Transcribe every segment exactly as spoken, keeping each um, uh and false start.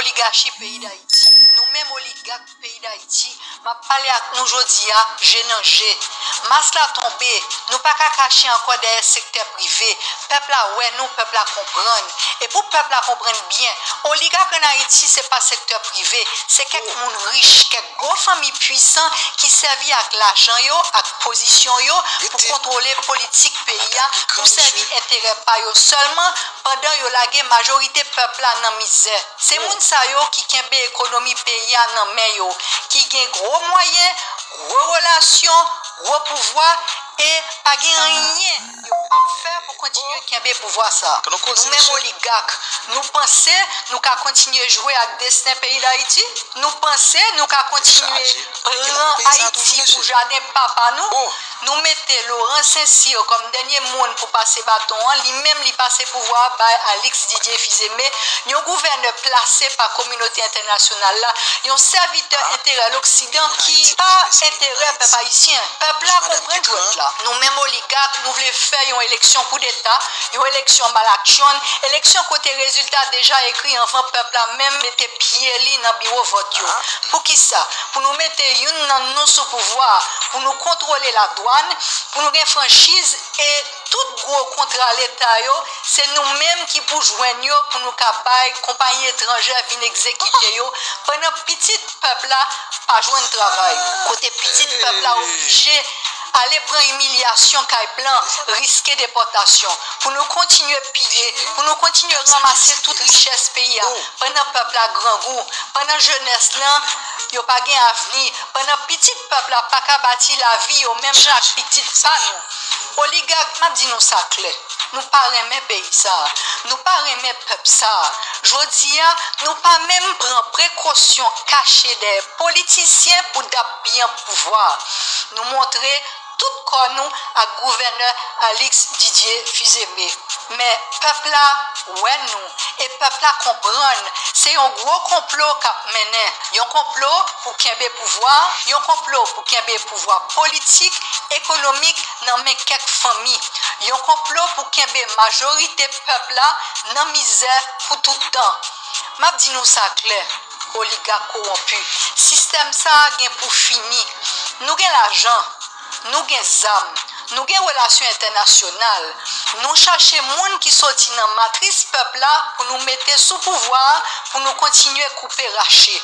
Oligachi peyi Dayiti. Nou menm oligak peyi Dayiti, m ap pale ak nou jodi a, je nan je. Mas la tonbe, nou pa ka kache ankò dèyè sektè prive. Pèp la wè nou, pèp la konprann. E pou pèp la konprann byen, oligak ann Ayiti se pa sektè prive, se kèk moun rich, kèk gwo fanmi pwisan ki sèvi ak lajan yo, ak pozisyon yo pou kontwole politik peyi a, pou sèvi enterè pa yo sèlman, pandan yo lage majorite pèp la nan mizè. Se moun sa yo ki kenbe ekonomi peyi a nan men yo, ki gen gwo mwayen, gwo relasyon, gwo pouvwa, e pa gen anyen yo p ap fè pou kontinye kenbe pouvwa sa. Nou menm oligak, nou panse nou ka kontinye jwe ak desten peyi Dayiti? Nou panse nou ka kontinye pran Ayiti pou jaden papa nou? Nou mete Laurent Saint-Cyr kòm dènye moun pou pase baton an, li menm li pase pouvwa a bay Alix Didier Fils-Aimé, yon gouvènè plase pa kominote entènasyonal la, yon sèvitè enterè loksidan ki pa enterè pèp ayisyen. Pèp la konprann jwèt la. Nou menm oligak, nou vle fè yon eleksyon koudeta, yon eleksyon malakchonn, eleksyon kote rezilta deja ekri anvan pèp la menm mete pye li nan biwo vòt yo. Poukisa? Pou nou mete youn nan nou sou pouvwa a, pou nou kontwole ladwàn, pou nou gen franchiz e tout gwo kontra leta yo, se nou menm ki pou jwenn yo pou nou ka bay konpayi etranjè vin egzekite yo, pandan pitit pèp la pa jwenn travay, kote pitit pèp la oblije ale pran imilyasyon kay blan, riske depòtasyon, pou nou kontinye piye, pou nou kontinye ranmase tout richès peyi a, pandan pèp la grangou, pandan jenès lan yo pa gen avni, pandan pitit pèp la pa ka bati lavi yo menm jan ak pitit pa nou. Oligak, m ap di nou sa klè. Nou pa renmen peyi sa a. Nou pa renmen pèp sa a. Jodi a, nou pa menm pran prekosyon kache dèyè politisyen pou dap byen pouvwa a. Nou montre tout kò nou ak gouvènè Alix Didier Fils-Aimé. Men pèp la wè nou, e pèp la konprann se yon gwo konplo k ap mennen. Yon konplo pou kenbe pouvwa, yon konplo pou kenbe pouvwa politik, ekonomik nan men kèk fanmi. Yon konplo pou kenbe majorite pèp la nan mizè pou tout tan. M ap di nou sa klè, oligak kowonpi, sistèm sa a gen pou fini. Nou gen lajan, nou gen zam, nou gen relasyon entènasyonal. Nou chache moun ki soti nan matris pèp la pou nou mete sou pouvwa a, pou nou kontinye koupe rache.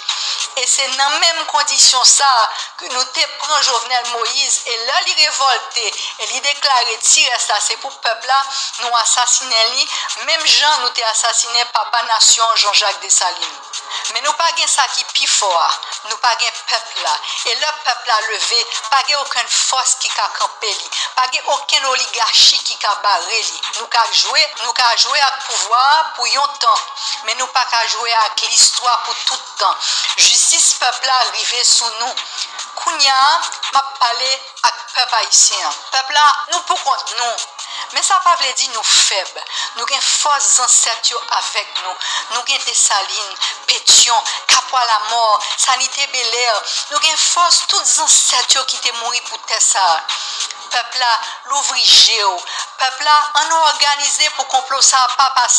E se nan menm kondisyon sa a ke nou te pran Jovenel Moïse, e lè li revòlte e li deklare ti rès la se pou pèp la, nou asasinen li, menm jan nou te asasinen papa nasyon an Jean-Jacques Dessalines. Men nou pa gen sa ki pi fò a, nou pa gen pèp la. E lè pèp la leve, pa gen okenn fòs ki ka kanpe li, pa gen okenn oligachi ki ka bare li. Nou ka jwe, nou ka jwe ak pouvwa a pou yon tan, men nou pa ka jwe ak listwa pou tout tan. Jistis pèp la rive sou nou. Kounye a, m ap pale ak pèp ayisyen an. Pèp la, nou poukont nou. Men sa pa vle di nou fèb. Nou gen fòs zansèt yo avèk nou. Nou gen Desalin, Petyon, Kapwa Lamò, Sanite Belè. Nou gen fòs tout zansèt yo ki te mouri pou tè sa a. Pèp la, louvri je w. Pèp la, ann nou òganize pou konplo sa a pa pase.